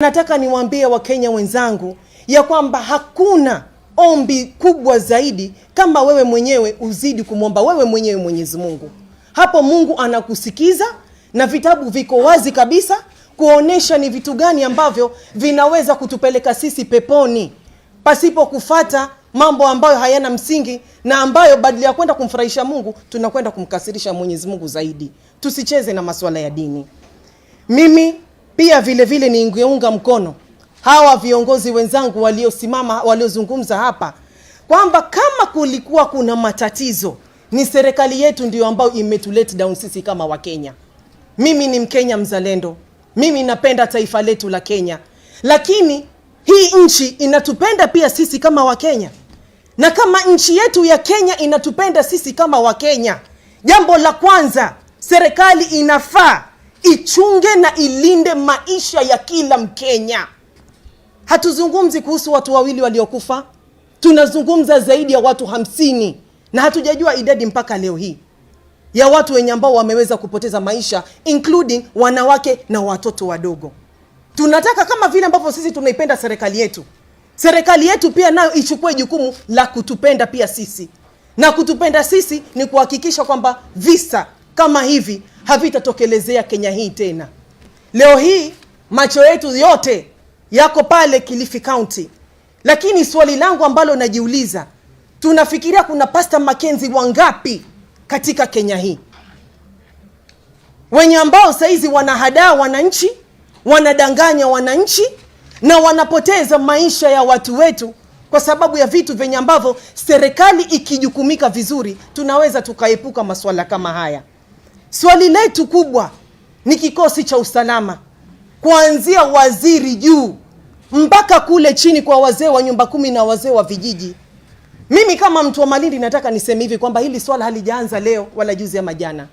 Nataka niwaambie Wakenya wenzangu ya kwamba hakuna ombi kubwa zaidi kama wewe mwenyewe uzidi kumwomba wewe mwenyewe Mwenyezi Mungu. Hapo Mungu anakusikiza na vitabu viko wazi kabisa kuonesha ni vitu gani ambavyo vinaweza kutupeleka sisi peponi pasipo kufata mambo ambayo hayana msingi na ambayo badala ya kwenda kumfurahisha Mungu tunakwenda kumkasirisha Mwenyezi Mungu zaidi. Tusicheze na masuala ya dini. Mimi pia vile vile ningeunga mkono hawa viongozi wenzangu waliosimama, waliozungumza hapa kwamba kama kulikuwa kuna matatizo ni serikali yetu ndio ambayo imetulet down sisi kama Wakenya. Mimi ni Mkenya mzalendo, mimi napenda taifa letu la Kenya, lakini hii nchi inatupenda pia sisi kama Wakenya, na kama nchi yetu ya Kenya inatupenda sisi kama Wakenya, jambo la kwanza serikali inafaa ichunge na ilinde maisha ya kila Mkenya. Hatuzungumzi kuhusu watu wawili waliokufa, tunazungumza zaidi ya watu 50 na hatujajua idadi mpaka leo hii ya watu wenye ambao wameweza kupoteza maisha including wanawake na watoto wadogo. Tunataka kama vile ambavyo sisi tunaipenda serikali yetu, serikali yetu pia nayo ichukue jukumu la kutupenda pia sisi, na kutupenda sisi ni kuhakikisha kwamba visa kama hivi havitatokelezea Kenya hii tena. Leo hii macho yetu yote yako pale Kilifi County, lakini swali langu ambalo najiuliza, tunafikiria kuna Pastor Mackenzie wangapi katika Kenya hii wenye ambao saizi wanahadaa wananchi, wanadanganya wananchi na wanapoteza maisha ya watu wetu kwa sababu ya vitu vyenye ambavyo serikali ikijukumika vizuri tunaweza tukaepuka masuala kama haya. Swali letu kubwa ni kikosi cha usalama kuanzia waziri juu mpaka kule chini kwa wazee wa nyumba kumi na wazee wa vijiji. Mimi kama mtu wa Malindi nataka niseme hivi kwamba hili swala halijaanza leo wala juzi ama jana.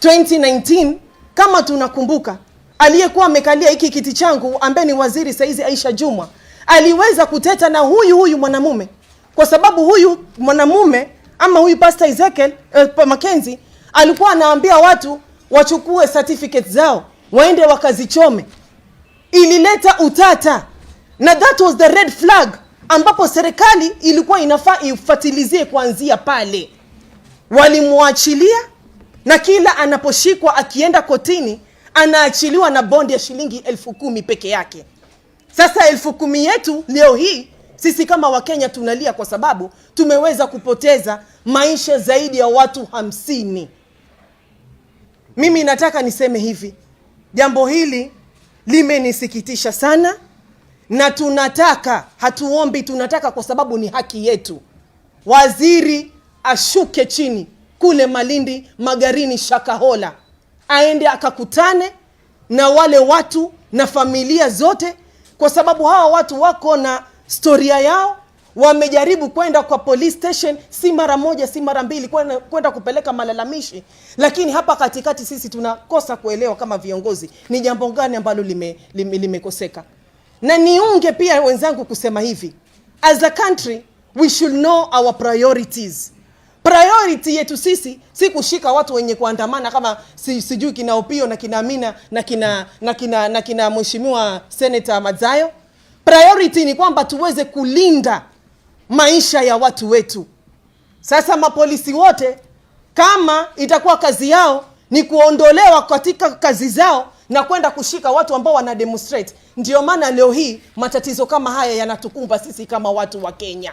2019 kama tunakumbuka, aliyekuwa amekalia hiki kiti changu ambaye ni waziri saizi Aisha Jumwa aliweza kuteta na huyu huyu mwanamume, kwa sababu huyu mwanamume ama huyu Pastor Ezekiel Mackenzie alikuwa anaambia watu wachukue certificate zao waende wakazichome. Ilileta utata na that was the red flag ambapo serikali ilikuwa inafaa ifuatilizie kuanzia pale. Walimwachilia na kila anaposhikwa akienda kotini anaachiliwa na bondi ya shilingi 10,000 peke yake. Sasa 10,000 yetu leo hii sisi kama Wakenya tunalia kwa sababu tumeweza kupoteza maisha zaidi ya watu 50. Mimi nataka niseme hivi, jambo hili limenisikitisha sana, na tunataka, hatuombi, tunataka kwa sababu ni haki yetu, waziri ashuke chini kule Malindi, Magarini, Shakahola, aende akakutane na wale watu na familia zote, kwa sababu hawa watu wako na storia yao. Wamejaribu kwenda kwa police station si mara moja, si mara mbili, kwenda kupeleka malalamishi, lakini hapa katikati sisi tunakosa kuelewa kama viongozi ni jambo gani ambalo limekoseka. Na niunge pia wenzangu kusema hivi, as a country we should know our priorities. Priority yetu sisi si kushika watu wenye kuandamana kama sijui kina Opio na kina Amina na kina Mheshimiwa Senator Madzayo. Priority ni kwamba tuweze kulinda maisha ya watu wetu. Sasa mapolisi wote kama itakuwa kazi yao ni kuondolewa katika kazi zao na kwenda kushika watu ambao wana demonstrate, ndio maana leo hii matatizo kama haya yanatukumba sisi kama watu wa Kenya.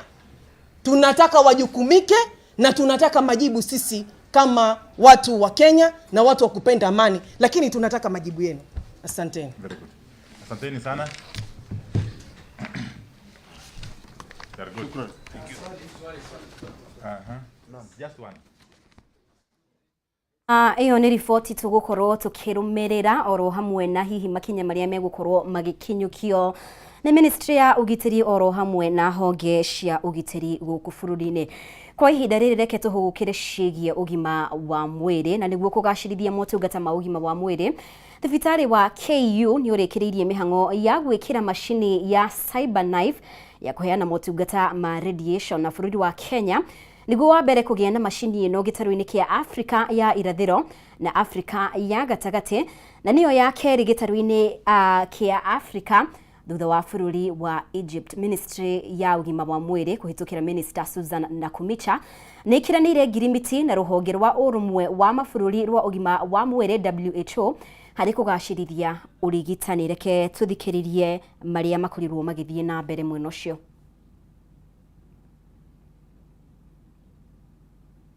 Tunataka wajukumike na tunataka majibu sisi kama watu wa Kenya na watu wa kupenda amani, lakini tunataka majibu yenu. Asanteni. Very good. Asanteni sana. Very good. Thank you. Just one. Ĩyo nĩ riboti tũgũkorwo tũkĩrũmĩrĩra oro hamwe na hihi makinya marĩa megũkorwo magĩkinyũkio nĩ ministry ya ũgitĩri oro hamwe na honge cia ũgitĩri gũkũ bũrũri-inĩ. Kwa ihinda rĩrĩ reke tũhũgũkĩre ciĩgiĩ ũgima wa mwĩrĩ, na nĩguo kũgacĩrithia motungata ma ũgima wa mwĩrĩ, thibitarĩ wa KU nĩ ũrĩkĩrĩirie mĩhang'o ya gwĩkĩra macini ya CyberKnife ya kũheana motungata ma radiation, na bũrũri wa Kenya nĩguo wa mbere kũgĩa na macini ĩno gĩtarũ-inĩ kĩa Afrika ya irathĩro na Afrika ya gatagatĩ, na nĩyo ya kerĩ gĩtarũ-inĩ kĩa Afrika. Thutha wa bũrũri wa Egypt, Ministry ya ũgima wa mwĩrĩ kũhĩtũkĩra Minister Susan Nakhumicha nĩ ĩkĩranĩire ngirimiti na rũhonge rwa ũrũmwe wa mabũrũri rwa ũgima wa mwĩrĩ WHO harĩ kũgacĩrithia ũrigitani. Reke tũthikĩrĩrie marĩa makorirwo magĩthiĩ na mbere mwena ũcio.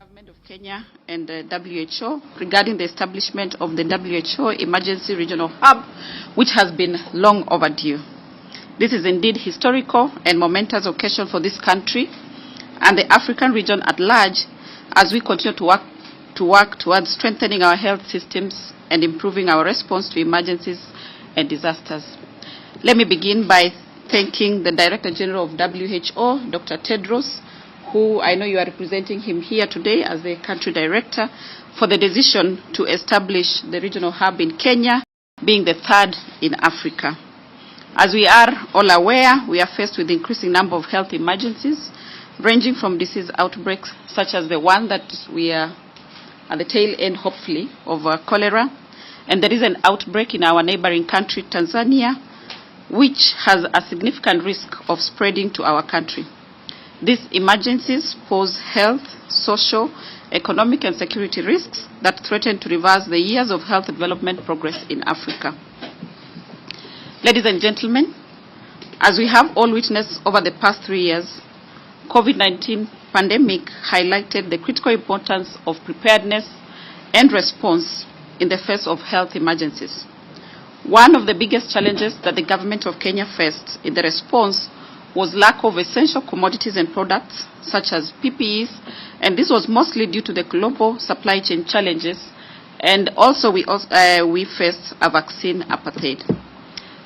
Government of Kenya and the WHO regarding the establishment of the WHO Emergency Regional Hub, which has been long overdue. This is indeed historical and momentous occasion for this country and the African region at large as we continue to work towards strengthening our health systems and improving our response to emergencies and disasters. Let me begin by thanking the Director General of WHO, Dr. Tedros, who I know you are representing him here today as the country director, for the decision to establish the regional hub in Kenya, being the third in Africa. As we are all aware, we are faced with increasing number of health emergencies, ranging from disease outbreaks such as the one that we are at the tail end, hopefully, of cholera. And there is an outbreak in our neighboring country, Tanzania, which has a significant risk of spreading to our country. These emergencies pose health, social, economic and security risks that threaten to reverse the years of health development progress in Africa. Ladies and gentlemen, as we have all witnessed over the past 3 years, COVID-19 pandemic highlighted the critical importance of preparedness and response in the face of health emergencies. One of the biggest challenges that the government of Kenya faced in the response was lack of essential commodities and products such as PPEs, and this was mostly due to the global supply chain challenges, and also we faced a vaccine apartheid.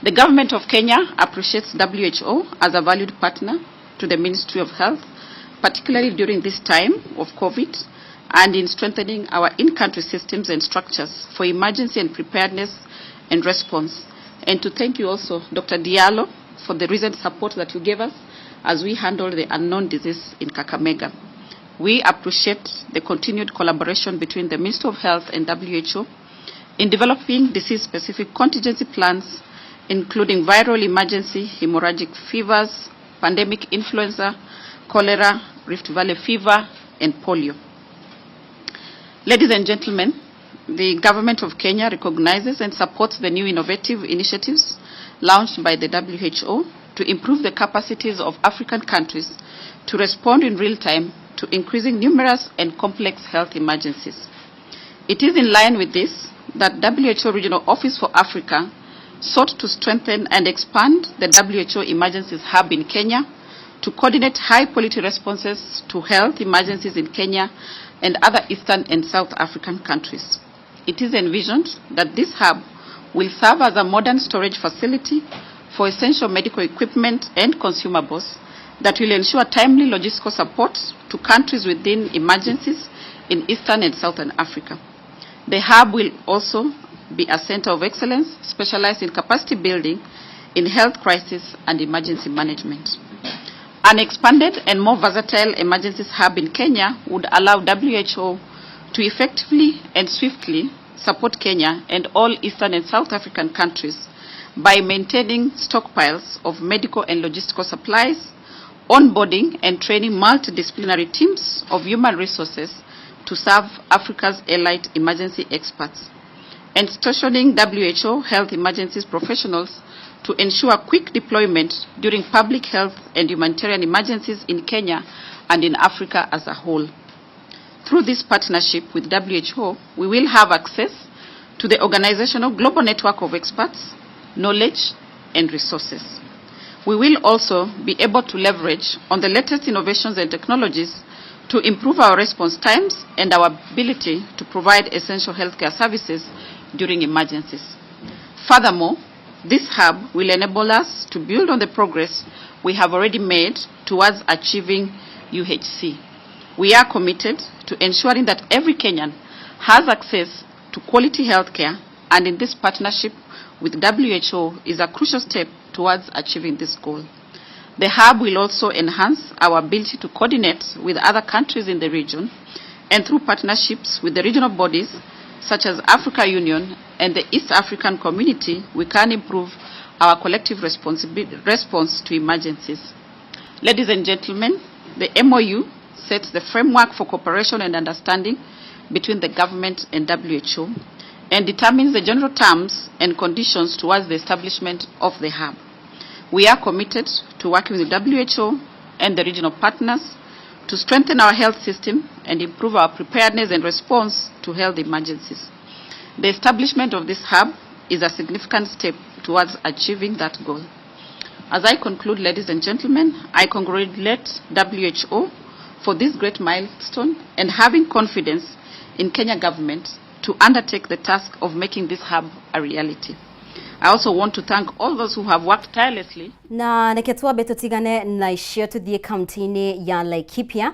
The government of Kenya appreciates WHO as a valued partner to the Ministry of Health, particularly during this time of COVID, and in strengthening our in-country systems and structures for emergency and preparedness and response. And to thank you also, Dr. Diallo, for the recent support that you gave us as we handle the unknown disease in Kakamega. We appreciate the continued collaboration between the Ministry of Health and WHO in developing disease-specific contingency plans, including viral emergency, hemorrhagic fevers, pandemic influenza, cholera, Rift Valley fever, and polio. Ladies and gentlemen, the government of Kenya recognizes and supports the new innovative initiatives launched by the WHO to improve the capacities of African countries to respond in real time to increasing numerous and complex health emergencies. It is in line with this that WHO Regional Office for Africa sought to strengthen and expand the WHO Emergencies Hub in Kenya to coordinate high-quality responses to health emergencies in Kenya and other Eastern and South African countries. It is envisioned that this hub will serve as a modern storage facility for essential medical equipment and consumables that will ensure timely logistical support to countries within emergencies in Eastern and Southern Africa. The hub will also be a center of excellence specialized in capacity building in health crisis and emergency management. An expanded and more versatile emergencies hub in Kenya would allow WHO to effectively and swiftly support Kenya and all Eastern and South African countries by maintaining stockpiles of medical and logistical supplies, onboarding and training multidisciplinary teams of human resources to serve Africa's elite emergency experts, and stationing WHO health emergencies professionals to ensure quick deployment during public health and humanitarian emergencies in Kenya and in Africa as a whole. Through this partnership with WHO, we will have access to the organizational global network of experts, knowledge, and resources. We will also be able to leverage on the latest innovations and technologies to improve our response times and our ability to provide essential healthcare services during emergencies. Furthermore, this hub will enable us to build on the progress we have already made towards achieving UHC. We are committed to ensuring that every Kenyan has access to quality healthcare, and in this partnership with WHO is a crucial step towards achieving this goal. The hub will also enhance our ability to coordinate with other countries in the region and through partnerships with the regional bodies such as Africa Union and the East African Community, we can improve our collective response to emergencies. Ladies and gentlemen, the MOU sets the framework for cooperation and understanding between the government and WHO and determines the general terms and conditions towards the establishment of the hub. We are committed to working with the WHO and the regional partners to strengthen our health system and improve our preparedness and response to health emergencies. The establishment of this hub is a significant step towards achieving that goal. As I conclude, ladies and gentlemen, I congratulate WHO for this great milestone and having confidence in Kenya government to undertake the task of making this hub a reality. I also want to thank all those who have worked tirelessly. Na reke twambe tutigane na icio tuthie kaunti-inĩ ya Laikipia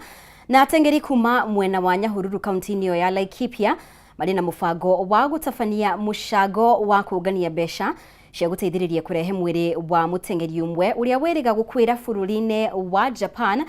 na ateng'eri kuma mwena wa Nyahururu kaunti-inĩ ĩyo ya Laikipia marĩ na mũbango wa gũtabania mũcango wa kũngania mbeca cia gũteithĩrĩria kũrehe mwĩrĩ wa mũteng'eri ũmwe ũrĩa wĩrĩga gũkuĩra bũrũri-inĩ wa Japan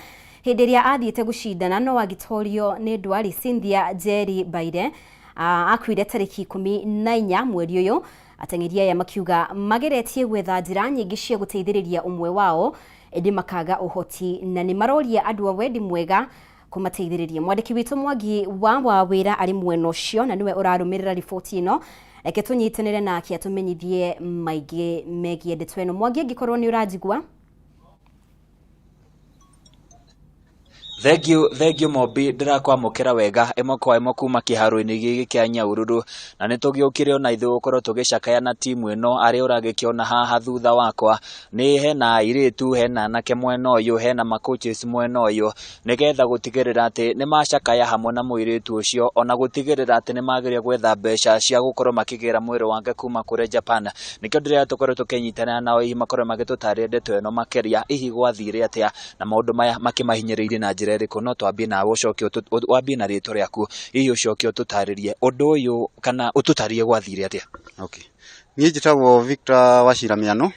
hĩndĩ ĩrĩa athiĩte gũcindana no agĩtorio nĩ ndwari. Cynthia Njeri Mbaire akuire tarĩki 14 mweri ũyũ. Ateng'eri aya makiuga mageretie gwetha njĩra nyingĩ cia gũteithĩrĩria ũmwe wao ĩndĩ makaga ũhoti na nĩ maroria andũ a wendi mwega kũmateithĩrĩria. Mwandĩki witũ Mwangi wa Wawĩra arĩ mwena ũcio na nĩwe ũrarũmĩrĩra riboti ĩno. Reke tũnyitanĩre nake atũmenyithie maingĩ megiĩ ndeto ĩno. Mwangi, angĩkorwo nĩ ũranjigua. Thengiũ, thengiũ Mombi, ndĩrakwamũkĩra wega ĩmwe kwa ĩmwe kuma kĩharo-inĩ gĩkĩ kĩa Nyahururu, na nĩ tũgĩũkire ona ithuĩ gũkorwo tũgĩcakaya na timu ĩno. Arĩa ũragĩkĩona haha thutha wakwa nĩ hena airĩtu, hena anake mwena ũyũ, hena ma coaches mwena ũyũ, nĩgetha gũtigĩrĩra atĩ nĩ macakaya hamwe na mũirĩtu ũcio, ona gũtigĩrĩra atĩ nĩ mageria gwetha mbeca cia gũkorwo makĩgĩra mwĩrĩ wake kuma kũrĩa Japan. Nĩkĩo ndĩrenda tũkorwo tũkĩnyitanĩra nao, hihi makorwo magĩtũtarĩria ndeto ĩno makĩria, hihi gwathire atĩa na maũndũ maya makĩmahinyĩrĩirie na njĩra ĩrĩkũ. No twambie nawe, ũcoke wambie na rĩtwa rĩaku, hihi ũcoke ũtũtarĩrie ũndũ ũyũ kana ũtũtarĩrie gwathire atĩa. Okay. Niĩ njĩtagwo Victor Wachira Mĩano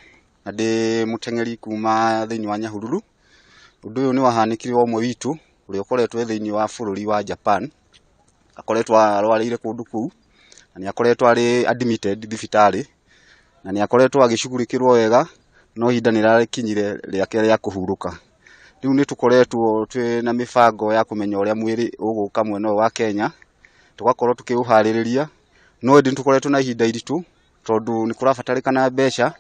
na ndĩ mũteng'eri kuma thĩinĩ wa Nyahururu. Ũndũ ũyũ nĩ wahanĩkire wa ũmwe witũ ũrĩa ũkoretwo e thĩinĩ wa bũrũri wa Japan, akoretwo arwarĩire kũndũ kũu na nĩ akoretwo arĩ admitted thibitarĩ na nĩ akoretwo agĩcugurĩkĩrwo wega, no ihinda nĩ rĩrakinyire rĩake rĩa kũhurũka. Rĩu nĩ tũkoretwo twĩ na mĩbango ya kũmenya ũrĩa mwĩrĩ ũgũka mwena ũyũ wa Kenya, tũgakorwo tũkĩũharĩrĩria, no ĩndĩ nĩ tũkoretwo na ihinda iritũ tondũ nĩ kũrabatarĩkana mbeca,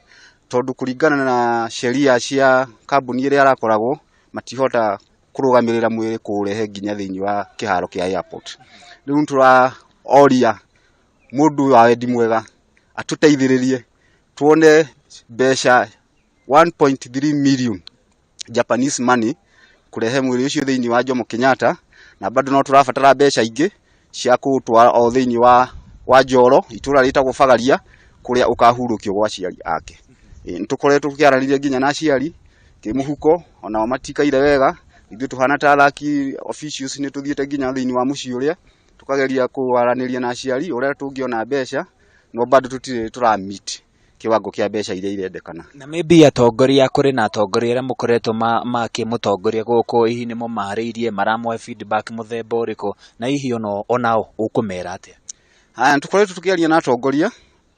tondũ kũringana na sheria cia kambuni ĩrĩa arakoragwo matihota kũrũgamĩrĩra mwĩrĩ kũũrehe nginya thĩinĩ wa kĩharo kĩa airport. Rĩu nĩ tũraoria mũndũ wa wendi mwega atũteithĩrĩrie tuone mbeca 1.3 million Japanese money kũrehe mwĩrĩ ũcio thĩinĩ wa Jomo Kenyatta, na bado no tũrabatara mbeca ingĩ cia kũũtwara o thĩinĩ wa Njoro, itũra rĩtagwo Bagaria, kũrĩa ũkahurũkio gwa aciari ake. Nĩ tũkoretwo tũkĩaranĩria nginya na aciari kĩmũhuko, onao matikaire wega. Ithuĩ tũhana ta athaki officials nĩ tũthiĩte nginya thĩinĩ wa mũciĩ ũrĩa tũkageria kwaranĩria na aciari ũrĩa tũngĩona mbeca, no bado tũtirĩ tũra meet kiwango kia mbeca iria irendekana. Na maybe atongoria, kũrĩ na atongoria arĩa mũkoretwo makĩmũtongoria gũkũ, hihi nĩ mũmarĩirie, maramũhe feedback mũthemba ũrĩkũ, na hihi onao ũkũmera atĩa? Haya, nĩ tũkoretwo tũkĩaria na atongoria,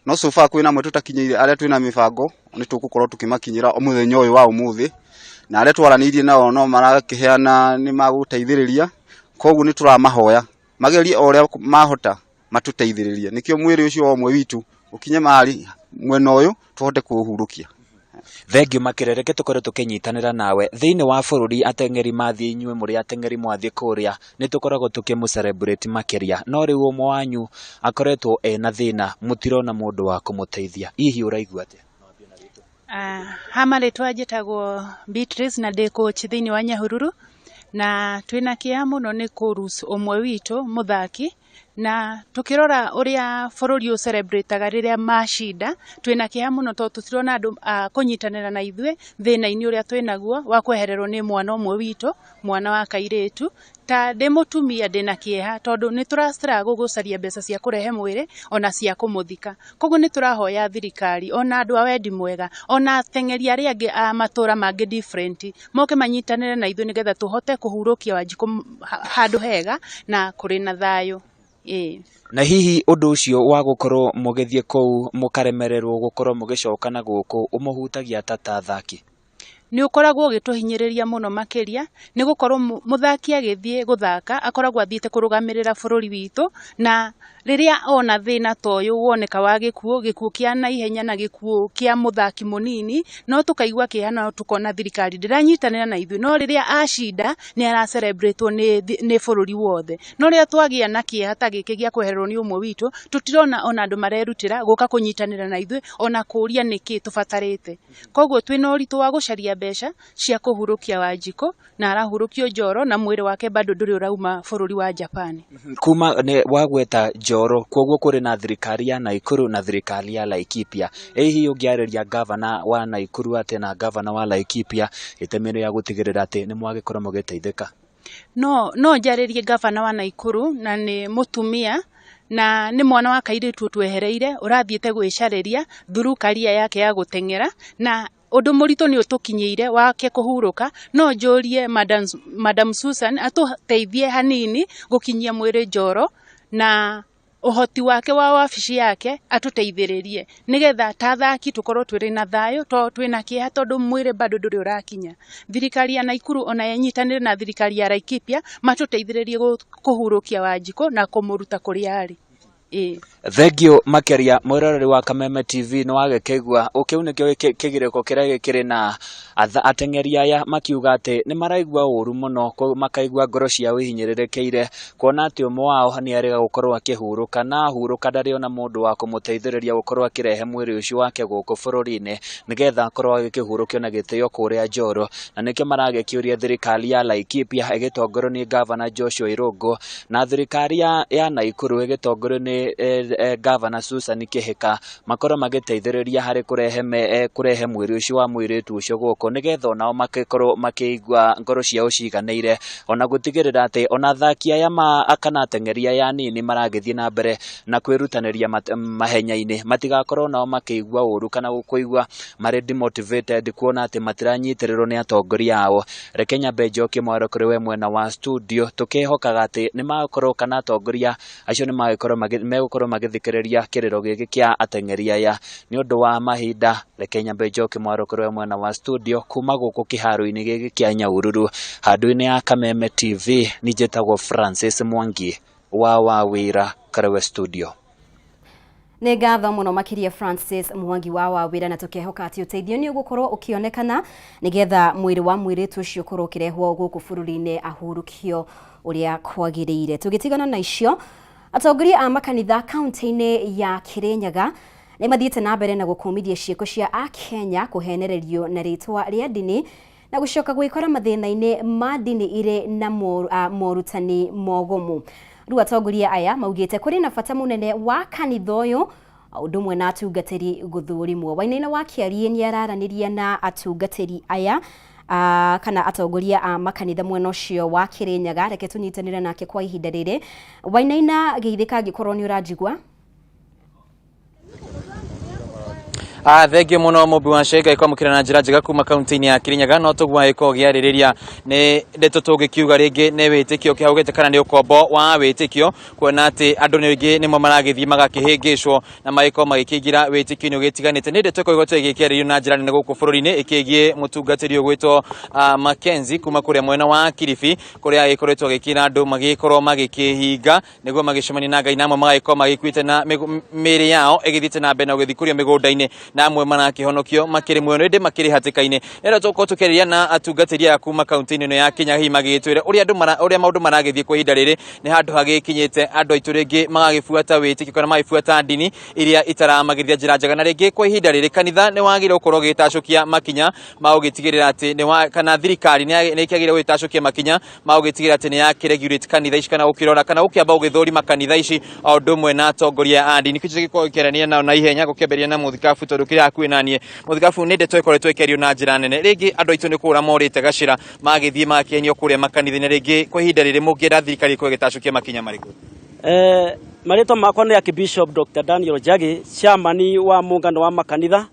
no so far kwĩna amwe tũtakinyĩire. Arĩa twĩna mĩbango nĩ tũgũkorwo tũkĩmakinyĩra mũthenya ũyũ wa ũmũthĩ, na arĩa twaranĩirie nao no marakĩheana nĩ magũteithĩrĩria. Koguo nĩ tũramahoya magerie o ũrĩa mahota matũteithĩrĩrie nĩkĩo mwĩrĩ ũcio wa ũmwe witũ ũkinye mahali mwena ũyũ tũhote kũũhurũkia. Thengiũ makĩria, reke tũkorwo tũkĩnyitanĩra nawe thĩinĩ wa bũrũri. Ateng'eri mathiĩ, inyuĩ mũrĩ ateng'eri mwathiĩ kũrĩa nĩ tũkoragwo tũkĩmũ celebrate makĩria, no rĩu ũmwe wanyu akoretwo ena thĩna, mũtirona mũndũ wa kũmũteithia, hihi ũraigua atĩa? Ha marĩtwa njĩtagwo Beatrice na ndĩ coach thĩinĩ wa Nyahururu, na twĩna kĩeha mũno nĩ kũ lose ũmwe witũ mũthaki, na tũkĩrora ũrĩa bũrũri ũ celebrate rĩrĩa macinda, twĩna kĩeha mũno tondũ tũtirona andũ a kũnyitanĩra na ithuĩ thĩna-inĩ ũrĩa twĩnaguo wa kwehererwo nĩ mwana ũmwe witũ, mwana wa kairĩtu. Ta ndĩ mũtumia ndĩna kĩeha tondũ nĩ tũra struggle gũcaria mbeca cia kũrehe mwĩrĩ ona cia kũmũthika. Koguo nĩ tũrahoya thirikari ona andũ a wendi mwega ona ateng'eri arĩa angĩ a matũra mangĩ different moke manyitanĩre na ithuĩ nĩgetha tũhote kũhurũkia Wanjikũ handũ hega na kũrĩ na thayũ. Ĩĩ. Na hihi ũndũ ũcio wa gũkorwo mũgĩthiĩ kũu mũkaremererwo gũkorwo mũgĩcoka na gũkũ ũmũhutagia ta ta athaki? Nĩ ũkoragwo ũgĩtũhinyĩrĩria mũno makĩria, nĩ gũkorwo mũthaki agĩthiĩ gũthaka akoragwo athiĩte kũrũgamĩrĩra bũrũri witũ, na rĩrĩa ona thĩna ta ũyũ woneka wa gĩkuũ, gĩkuũ kĩa naihenya na gĩkuũ kĩa mũthaki mũnini, no tũkaigua kĩeha na tũkona thirikari ndĩranyitanĩra na ithuĩ, no rĩrĩa acinda nĩ aracerebũretwo nĩ bũrũri wothe. No rĩrĩa twagĩa na kĩeha ta gĩkĩ gĩa kwehererwo nĩ ũmwe witũ, tũtirona ona andũ marerutĩra gũka kũnyitanĩra na ithuĩ, ona kũũria nĩkĩ tũbatarĩte. Koguo twĩna ũritũ wa gũcaria mbeca cia kũhurũkia Wanjikũ, na arahurũkio Njoro na mwĩrĩ wake bado ndũrĩ ũrauma bũrũri wa Japan. Kuma nĩ wagweta Njoro, koguo kũrĩ na thirikari ya Naikuru na thirikari ya Laikipia. Ĩ hihi ũngĩarĩria ngavana wa Naikuru atĩa na ngavana wa Laikipia itemi rĩa gũtigĩrĩra atĩ nĩ mwagĩkorwo mũgĩteithĩka? No njarĩrie ngavana wa Naikuru, na nĩ mũtumia na nĩ mwana wa kairĩtu ũtwehereire ũrathiĩte gwĩcarĩria through career yake ya gũteng'era, na ũndũ mũritũ nĩ ũtũkinyĩire wake kũhurũka. No njũrie Madam Susan atũteithie hanini gũkinyia mwĩrĩ Njoro, na ũhoti wake wa wabici yake atũteithĩrĩrie nĩgetha ta athaki tũkorwo twĩrĩ na thayũ, to twĩna kĩeha tondũ mwĩrĩ bado ndũrĩ ũrakinya. Thirikari ya Naikuru ona ĩnyitanĩre na thirikari ya Laikipia matũteithĩrĩrie kũhurũkia Wanjikũ na kũmũruta kũrĩa arĩ. Ĩĩ. Thengio makĩria mwĩroreri wa Kameme TV, nĩ wagĩkĩigua kĩu nĩkĩo kĩgirĩko kĩrĩa gĩkĩrĩ na ateng'eri aya makiuga atĩ nĩ maraigua ũru mũno, makaigua ngoro ciao ihinyĩrĩrĩkĩire kuona atĩ ũmwe wao nĩ arĩga gũkorwo akĩhurũka, na ahurũka ndarĩ ona mũndũ wa kũmũteithĩrĩria gũkorwo akĩrehe mwĩrĩ ũcio wake gũkũ bũrũri-inĩ nĩgetha akorwo agĩkĩhurũkio na gĩtĩo kũrĩa Njoro. Na nĩkĩo maragĩkĩũria thirikari ya Laikipia ĩgĩtongorio nĩ ngavana Joshua Irũngũ na thirikari ya Naikuru ĩgĩtongorio nĩ ngavana Susan Kĩhĩka makorwo magĩteithĩrĩria harĩ kũrehe mwĩrĩ ũcio wa mũirĩtu ũcio gũkũ nĩgetha onao makĩkorwo makĩigua ngoro ciao ciganĩire, ona gũtigĩrĩra atĩ ona athaki aya kana ateng'eri aya anini maragĩthiĩ na mbere na kwĩrutanĩria mahenya-inĩ matigakorwo nao makĩigua ũru kana kũigua marĩ demotivated kuona atĩ matiranyitĩrĩrwo nĩ atongoria ao. Reke nyambe njokie mwaro kũrĩ we mwena wa studio, tũkĩhokaga atĩ nĩ makorwo kana atongoria acio nĩ magĩkorwo megũkorwo magĩthikĩrĩria kĩrĩro gĩkĩ kĩa ateng'eri aya. Nĩ ũndũ wa mahinda, reke nyambe njokie mwaro kũrĩ we mwena wa studio kuma gũkũ kĩharo-inĩ gĩkĩ kĩa Nyahururu handũ-inĩ ya Kameme TV. Niĩ njĩtagwo Francis Mwangi wa Wawĩra, kũrĩ we studio. Nĩ ngatho mũno makĩria Francis Mwangi wa Wawĩra, na tũkehoka atĩ ũteithio nĩ ũgũkorwo ũkĩonekana nĩgetha mwĩrĩ wa mũirĩtu ũcio ũkorwo ũkĩrehwo gũkũ bũrũri-inĩ ahurũkio ũrĩa kwagĩrĩire. Tũgĩtigana na icio, atongoria a makanitha kaunti-inĩ ya Kirinyaga nĩ mathiĩte na mbere na gũkũmithia ciĩko cia Akenya kũhenererio na rĩtwa rĩa ndini na gũcoka gwĩkora mathĩna-inĩ ma ndini irĩ na morutani mogomu. Rĩu atongoria aya maugĩte kũrĩ na bata mũnene wa kanitha ũyũ ũndũ ũmwe na atungatĩri gũthũrimwo. Wainaina wa Kĩariĩ nĩ araranĩria na atungatĩri aya kana atongoria a makanitha mwena ũcio wa Kirinyaga. Reke tũnyitanĩre nake kwa ihinda rĩrĩ. Wainaina, geithĩka angĩkorwo nĩ ũranjigua. Thengio muno Mũmbi wa Cenga ikwamũkĩra na njĩra njega kuma kaunti-inĩ ya Kirinyaga. No tũguo agĩkorwo gĩarĩrĩria nĩ ndeto tũngĩkiuga rĩngĩ nĩ wĩtĩkio kĩhaugĩte kana nĩ ũkombo wa wĩtĩkio, kuona atĩ andũ rĩngĩ nĩmo maragĩthiĩ magakĩhĩngĩcwo na magĩkorwo magĩkĩingĩra wĩtĩkio-inĩ ũgĩtiganĩte. Nĩ ndeto ĩkoretwo ĩgĩkĩarĩrio na njĩra nene gũkũ bũrũri-inĩ ĩkĩgiĩ mũtungatĩri ũgwĩtwo Mackenzie kuma kũrĩa mwena wa Kilifi, kũrĩa agĩkoretwo agĩkĩra andũ magĩkorwo magĩkĩhinga nĩguo magĩcemania na Ngai, na amwe magagĩkorwo magĩkuĩte na mĩĩrĩ yao ĩgĩthiĩte na mbere na gũgĩthiĩ kũrĩa mĩgũnda-inĩ, na amwe marakĩhonokio makĩrĩ muoyo ĩndĩ makĩrĩ hatĩka-inĩ. Rĩrĩa tũgũkorwo tũkĩarĩria na atungatĩri aya kuma kaunti-inĩ ĩno ya Kenya, hihi magĩgĩtwĩre ũrĩa andũ mara, ũrĩa maũndũ maragĩthiĩ kwa ihinda rĩrĩ, nĩ handũ hagĩkinyĩte andũ aitũ rĩngĩ magagĩbuata wĩtĩkio kana magĩbuata ndini iria itaramagĩrithia njĩra njega, na rĩngĩ kwa ihinda rĩrĩ kanitha nĩ wagĩrĩirwo gũkorwo ũgĩtacũkia makinya ma gũgĩtigĩrĩra atĩ nĩ wa, kana thirikari nĩ ĩkĩagĩrĩirwo gũgĩtacũkia makinya ma gũgĩtigĩrĩra atĩ nĩ yakĩregulate kanitha ici, kana gũkĩrora kana gũkĩamba gũgĩthũrima kanitha ici o ũndũ ũmwe na atongoria a ndini. Kĩu gĩkorwo gĩkĩarania nao na ihenya, gũkĩambĩrĩria na mũthikabu tondũ kĩrĩa hakuhĩ na niĩ. Mũthikabu, nĩ ndeto ĩkoretwo ĩkĩario na njĩra nene, rĩngĩ andũ aitũ nĩ kũra morĩte gacĩra magĩthiĩ magakĩenio kũrĩa makanitha-inĩ, rĩngĩ kwa ihinda rĩrĩ mũngĩenda thirikari ĩkorwo ĩgĩtacũkia makinya marĩkũ? Marĩtwa makwa nĩ Archbishop Dr. Daniel Njagi, chairman wa mũngano wa makanitha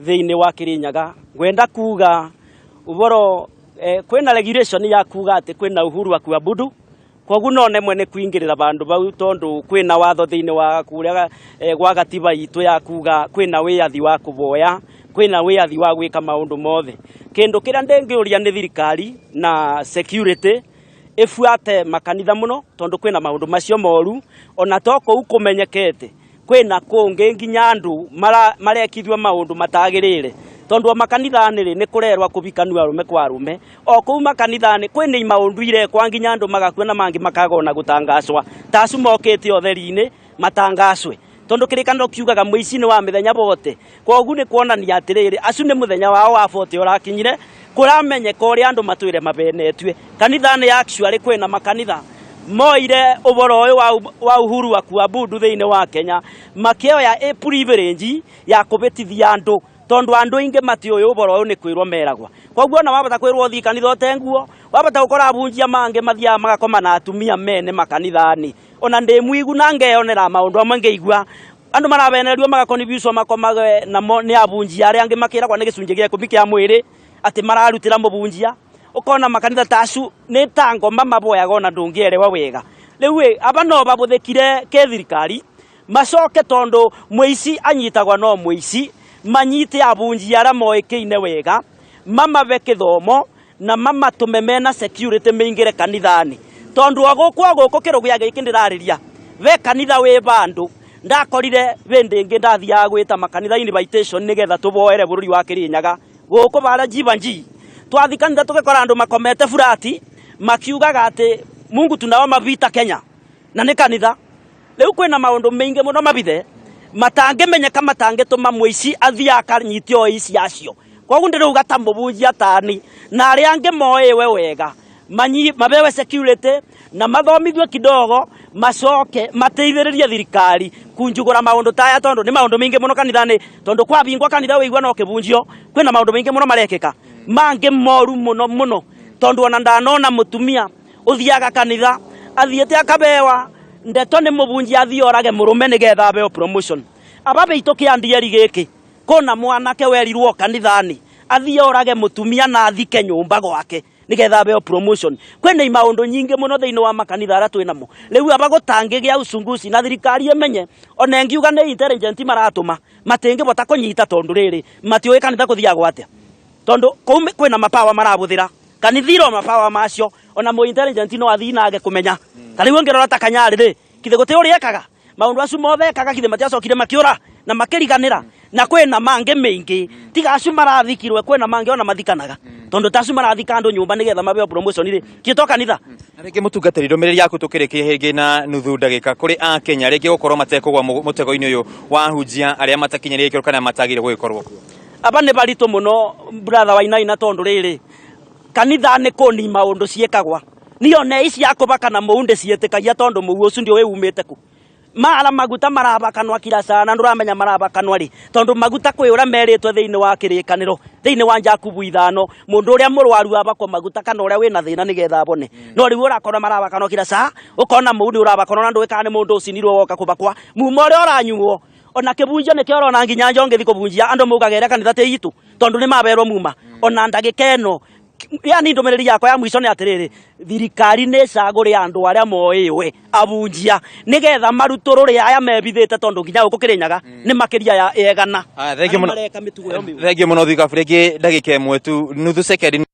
thĩinĩ wa Kirinyaga. Ngwenda kuga ũhoro, kwĩna regulation ya kuga atĩ kwĩna uhuru wa kuabudu, Koguo no nemwe nĩ kuingĩrĩra bandũ bau tondu kwĩna watho thĩinĩ wa kuria gwa gatiba itũ ya kuga kwĩna wĩyathi wa kũvoya, kwĩna wĩyathi wa gwĩka maũndũ mothe. Kĩndũ kĩrĩa ndĩngĩũria nĩ thirikari na security ĩbuate makanitha mũno tondu kwĩna maũndũ macio moru, ona to kũu kũmenyekete kwĩna kũngĩ nginya andũ marekithio maũndũ matagĩrĩire, tondu o makanitha-inĩ rĩ nĩ kũrerwa kũbikanua arũme kwa arũme, o kũu makanitha-inĩ kwĩna maũndũ irekwa nginya andũ magakua na mangĩ makagona gũtangacwa ta acu mokĩte ũtheri-inĩ matangacwe, tondu kĩrĩkanĩro kiugaga mũici-inĩ wa mĩthenya bote. Koguo nĩ kuonania atĩrĩrĩ acu nĩ mũthenya wao wa 40 ũrakinyire, kũramenyeka ũrĩa andũ matwĩre mabenetue. Kanitha-inĩ actually kwĩna makanitha moire ũboro ũyũ wa uhuru wa kuabudu thĩinĩ wa Kenya, makĩoya a privilege ya kũbĩtithia andũ, tondu andũ aingĩ matiũĩ ũboro ũyũ nĩ kwĩrwo meragwa. Koguo ona wabata kwĩrwo ũthiĩ kanitha ũte nguo, wabata gũkora abunjia mangĩ mathiaga magakoma na atumia mene makanitha-inĩ. Ona ndĩ mũigu na ngeyonera maũndũ amwe ngĩigua andũ marabenererio magakonibicwo makomage namo nĩ abunjia arĩa angĩ makĩragwo nĩ gĩcunjĩ gĩa 10 kĩa mwĩrĩ atĩ mararutĩra mũbunjia. Ũkona makanitha ta acu nĩ ta ngoma maboyaga ona ndũngĩerewa wega. Rĩu ĩ aba no babũthĩkire kĩ thirikari macoke, tondu mũici anyitagwa no mũici, manyite abunjia arĩa moĩkaine wega, mamabe kĩthomo na mamatũme mena security meingĩre kanitha-inĩ, tondu o gũkũ o gũkũ kĩrũgĩa gĩkĩ ndĩrarĩria ve kanitha wĩ bandũ ndakorire bĩndĩ ĩngĩ ndathiaga gwĩta makanitha invitation nĩgetha tũboere bũrũri wa Kĩrĩnyaga gũkũ bara Jivanjii. Twathi kanitha tũgĩkora andũ makomete burati makiugaga atĩ Mungu tunaomba vita Kenya, na nĩ kanitha. Rĩu kwĩna maũndũ maingĩ mũno mabithe matangĩmenyeka matangĩtũma mũici athiĩ akanyite o ici acio. Koguo ndĩrauga ta mũbunjia tani na arĩa angĩ moĩwe wega mabewe security na mathomithio kidogo, macoke mateithĩrĩrie thirikari kunjugũra maũndũ taya, tondu nĩ maũndũ maingĩ mũno kanitha-inĩ, tondu kwabingwa kanitha wĩigua no kĩbunjio, kwĩna maũndũ maingĩ mũno marekĩka mangĩ moru mũno mũno, tondu ona ndanona mũtumia ũthiaga kanitha athiĩte akabewa ndeto nĩ mũbunjia athiĩ orage mũrũme nĩgetha abeo promotion. Aba beitũ kĩandieri gĩkĩ kũna mwanake werirwo kanitha-inĩ athiĩ orage mũtumia na athike nyũmba gwake nĩgetha abeo promotion. Kwĩna maũndũ nyingĩ mũno thĩinĩ wa makanitha arĩa twĩnamo. Rĩu aba gũtangĩgĩa uchunguzi na thirikari ĩmenye, ona ĩngiuga nĩ intelligent maratũma matingĩbota kũnyita, tondu rĩrĩ matiũĩ kanitha kũthiagwo atĩa, tondu kũu kwĩna mapawa marabũthĩra kanithiro mapawa macio, ona mũ intelligent no athiĩ nage kũmenya. Ta rĩu ũngĩrora ta Kanyarĩ rĩ, kithe gũtĩ ũrĩa ekaga maũndũ acio mothe ekaga, kithe matiacokire makĩũra na makĩriganĩra, na kwĩna mangĩ maingĩ tiga acio marathikirwe, kwĩna mangĩ ona mathikanaga, tondu ta acio marathika andũ nyũmba nĩgetha mabeo promotion rĩ, kĩto kanitha. Na rĩngĩ mũtungatĩri, ndũmĩrĩri yaku tũkĩrĩkia rĩngĩ na nuthu ndagĩka kũrĩ akenya rĩngĩ gũkorwo matekũgwa mũtego-inĩ ũyũ wa ahunjia arĩa matakinyĩrĩire gĩkĩro kana matagĩrĩire gũgĩkorwo kuo. Aba nĩ baritũ mũno brother Wainaina, tondu rĩrĩ kanitha nĩ kũni maũndũ ciĩkagwa niyo ne ici ya kũbaka na mũu ndĩciĩtĩkagia, tondu mũu ũcio ndiũĩ umĩte kũ. Mara maguta marabakanwa kila sana, ndũramenya marabakanwa rĩ, tondu maguta kwĩ ũrĩa merĩtwo thĩinĩ wa kĩrĩkanĩro thĩinĩ wa Jakubu 5, mũndũ ũrĩa mũrwaru abakwo maguta kana ũrĩa wĩna thĩna nĩgetha abone. No rĩu ũrakora marabakanwa kila saa, ũkona mũu nĩ ũrabakanwa na ndũĩ kana nĩ mũndũ ũcinirwo woka kũbakwa muma ũrĩa ũranyuo. Ona kĩbunjio nĩkĩo ũrona nginya njo ngĩthi kũbunjia andũ maugaga ĩrĩa kanitha tĩ itũ, tondu nĩ maberwo muma. Ona ndagĩka ĩno yani ndũmĩrĩri yakwa ya mũico nĩ atĩrĩrĩ, thirikari nĩ ĩcagũre andũ arĩa moĩwe abunjia nĩgetha marutũrũre aya mebithĩte, tondu nginya gũkũ Kĩrĩnyaga nĩ makĩria ya egana. Thengiũ mũno. Mareka mĩtugo ĩyo mĩũru. Thengiũ mũno thikabu, rĩngĩ ndagĩka ĩmwe tu, nuthu sekendi.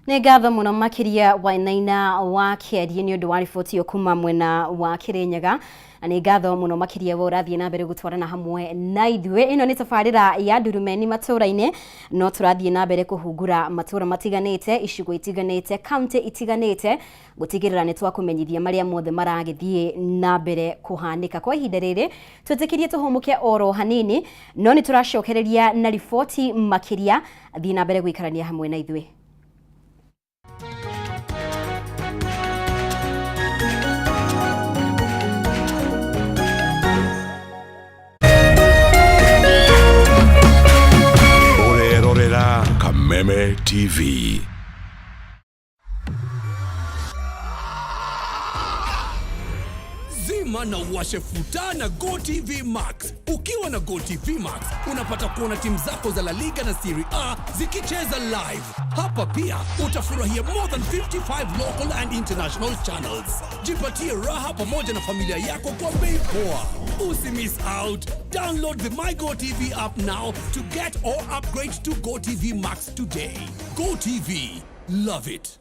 Nĩ ngatho mũno makĩria Wainaina wa Kĩarie nĩ ũndũ wa riboti ĩyo kuma mwena wa Kĩrĩnyaga, na nĩ ngatho mũno makĩria we ũrathiĩ na mbere gũtwarana hamwe na ithuĩ. Ĩno nĩ tabarĩra ya Ndurumeni matũũra-inĩ, no tũrathiĩ na mbere kũhungura matũũra matiganĩte, icigo itiganĩte, kaunti itiganĩte, gũtigĩrĩra nĩ twakũmenyithia marĩa mothe maragĩthiĩ na mbere kũhanĩka. Kwa ihinda rĩrĩ twĩtĩkĩrie tũhũmũke oro hanini, no nĩ tũracokereria na riboti makĩria. Thiĩ na mbere gũikarania hamwe na ithuĩ. Ũrerorera Kameme TV. Amua na uwashe futa na GoTV Max. Ukiwa na GoTV Max unapata kuona timu zako za La Liga na Serie A zikicheza live. Hapa pia utafurahia more than 55 local and international channels. Jipatie raha pamoja na familia yako kwa bei poa. Usi miss out. Download the My GoTV app now to get or upgrade to GoTV Max today. GoTV. Love it.